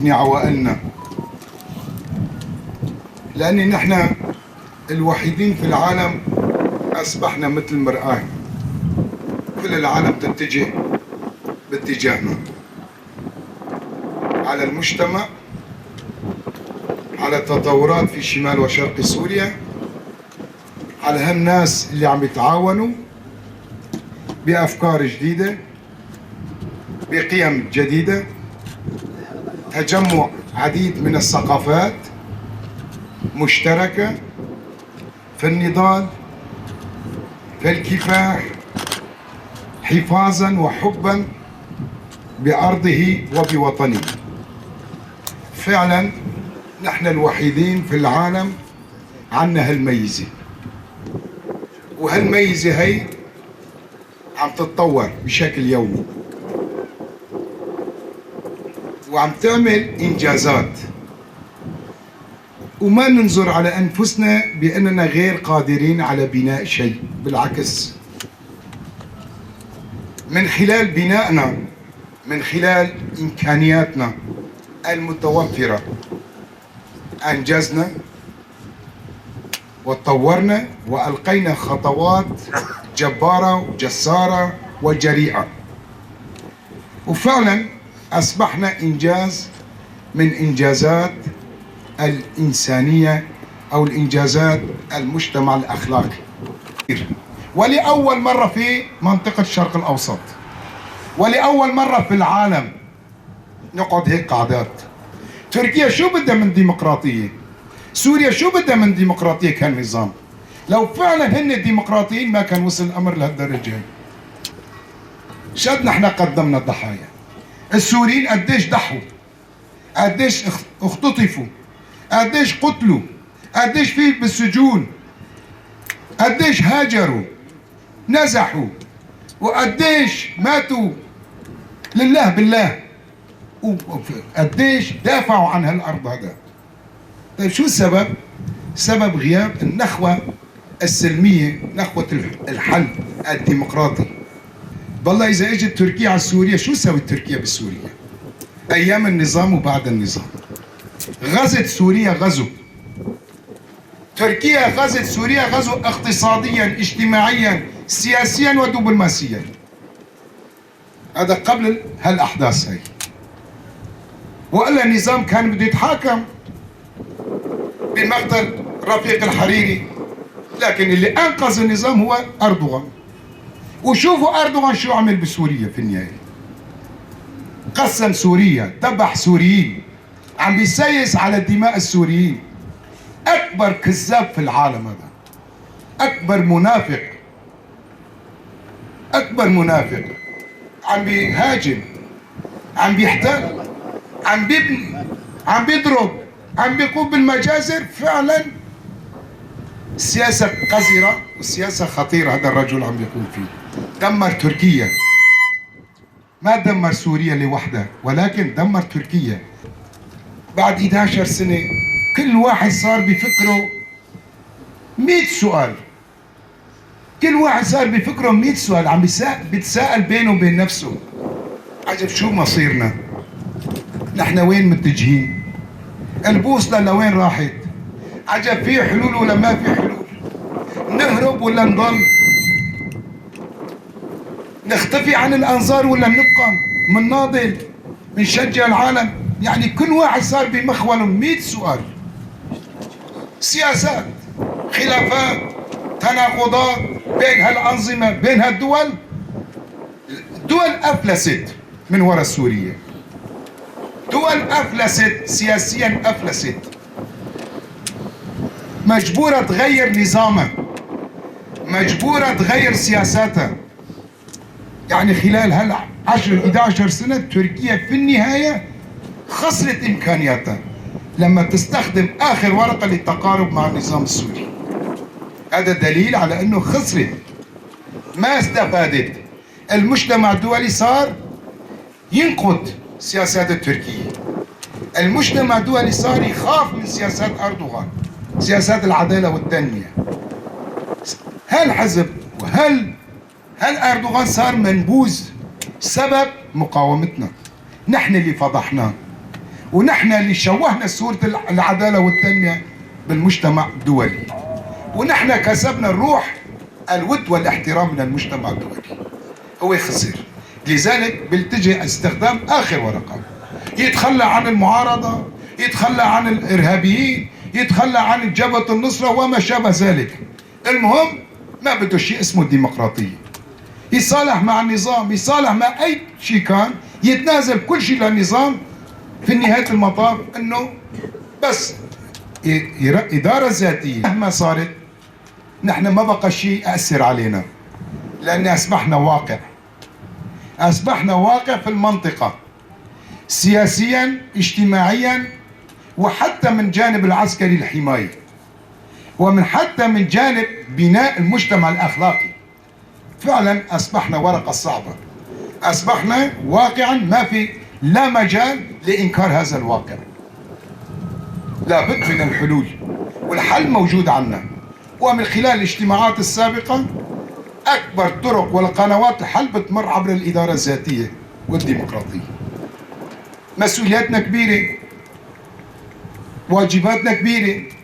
عوائلنا، لأن نحن الوحيدين في العالم أصبحنا مثل مرآة، كل العالم تتجه باتجاهنا على المجتمع، على التطورات في شمال وشرق سوريا، على هالناس اللي عم يتعاونوا بأفكار جديدة، بقيم جديدة، تجمع عديد من الثقافات مشتركة في النضال، في الكفاح، حفاظا وحبا بأرضه وبوطنه. فعلا نحن الوحيدين في العالم عنا هالميزة، وهالميزة هي عم تتطور بشكل يومي وعم تعمل إنجازات، وما ننظر على أنفسنا بأننا غير قادرين على بناء شيء. بالعكس، من خلال بنائنا، من خلال إمكانياتنا المتوفرة، أنجزنا وتطورنا وألقينا خطوات جبارة وجسارة وجريئة، وفعلا أصبحنا إنجاز من إنجازات الإنسانية أو الإنجازات المجتمع الأخلاقي، ولأول مرة في منطقة الشرق الأوسط، ولأول مرة في العالم نقعد هيك قعدات. تركيا شو بدها من ديمقراطية؟ سوريا شو بدها من ديمقراطية كنظام؟ لو فعلا هن ديمقراطيين ما كان وصل الأمر لهالدرجة. شد نحن قدمنا الضحايا. السوريين قديش ضحوا، قديش اختطفوا، قديش قتلوا، قديش في بالسجون، قديش هاجروا، نزحوا، وقديش ماتوا لله بالله، وقديش دافعوا عن هالأرض هذا. طيب شو السبب؟ سبب غياب النخوة السلمية، نخوة الحل الديمقراطي. بالله إذا إجت تركيا على سوريا شو سوت تركيا بسوريا؟ أيام النظام وبعد النظام غزت سوريا غزو. تركيا غزت سوريا غزو اقتصاديا، اجتماعيا، سياسيا ودبلوماسيا. هذا قبل هالأحداث هي. وإلا النظام كان بده يتحاكم بمقتل رفيق الحريري، لكن اللي أنقذ النظام هو أردوغان. وشوفوا أردوغان شو عمل بسوريا في النهاية، قسم سوريا، ذبح سوريين، عم بيسيس على دماء السوريين. أكبر كذاب في العالم هذا، أكبر منافق، أكبر منافق. عم بيهاجم، عم بيحتل، عم بيبني، عم بيضرب، عم بيقوم بالمجازر. فعلا سياسة قذرة وسياسة خطيرة هذا الرجل عم بيقوم فيه. دمر تركيا، ما دمر سوريا لوحدها، ولكن دمر تركيا. بعد 11 سنة كل واحد صار بفكره 100 سؤال، كل واحد صار بفكره 100 سؤال، عم بيتساءل بينه وبين نفسه، عجب شو مصيرنا؟ نحن وين متجهين؟ البوصلة لوين راحت؟ عجب في حلول ولا ما في حلول؟ نهرب ولا نضل؟ نختفي عن الأنظار ولا نبقى؟ منناضل، منشجع العالم. يعني كل واحد صار بمخوله 100 سؤال. سياسات، خلافات، تناقضات بين هالأنظمة، بين هالدول. دول أفلست من وراء سوريا، دول أفلست سياسيا، أفلست، مجبورة تغير نظامها، مجبورة تغير سياساتها. يعني خلال هال 10 11 سنة تركيا في النهاية خسرت إمكانياتها لما تستخدم آخر ورقة للتقارب مع النظام السوري. هذا دليل على أنه خسرت، ما استفادت. المجتمع الدولي صار ينقد سياسات التركية، المجتمع الدولي صار يخاف من سياسات أردوغان، سياسات العدالة والتنمية. هالحزب وهل هل أردوغان صار منبوذ سبب مقاومتنا؟ نحن اللي فضحناه، ونحن اللي شوهنا صورة العدالة والتنمية بالمجتمع الدولي، ونحن كسبنا الروح الود والاحترام من المجتمع الدولي. هو خسر، لذلك بيلتجئ استخدام آخر ورقة، يتخلى عن المعارضة، يتخلى عن الإرهابيين، يتخلى عن جبهة النصرة وما شابه ذلك. المهم ما بده شيء اسمه الديمقراطية، يصالح مع النظام، يصالح مع أي شيء كان، يتنازل كل شيء للنظام. في نهاية المطاف أنه بس إدارة ذاتية مهما صارت، نحن ما بقى شيء يأثر علينا، لأن أصبحنا واقع، أصبحنا واقع في المنطقة سياسيا اجتماعيا، وحتى من جانب العسكري الحماية، ومن حتى من جانب بناء المجتمع الأخلاقي. فعلا أصبحنا ورقة صعبة، أصبحنا واقعا ما في لا مجال لإنكار هذا الواقع. لابد من الحلول، والحل موجود عنا، ومن خلال الاجتماعات السابقة أكبر طرق والقنوات الحل بتمر عبر الإدارة الذاتية والديمقراطية. مسؤولياتنا كبيرة، واجباتنا كبيرة.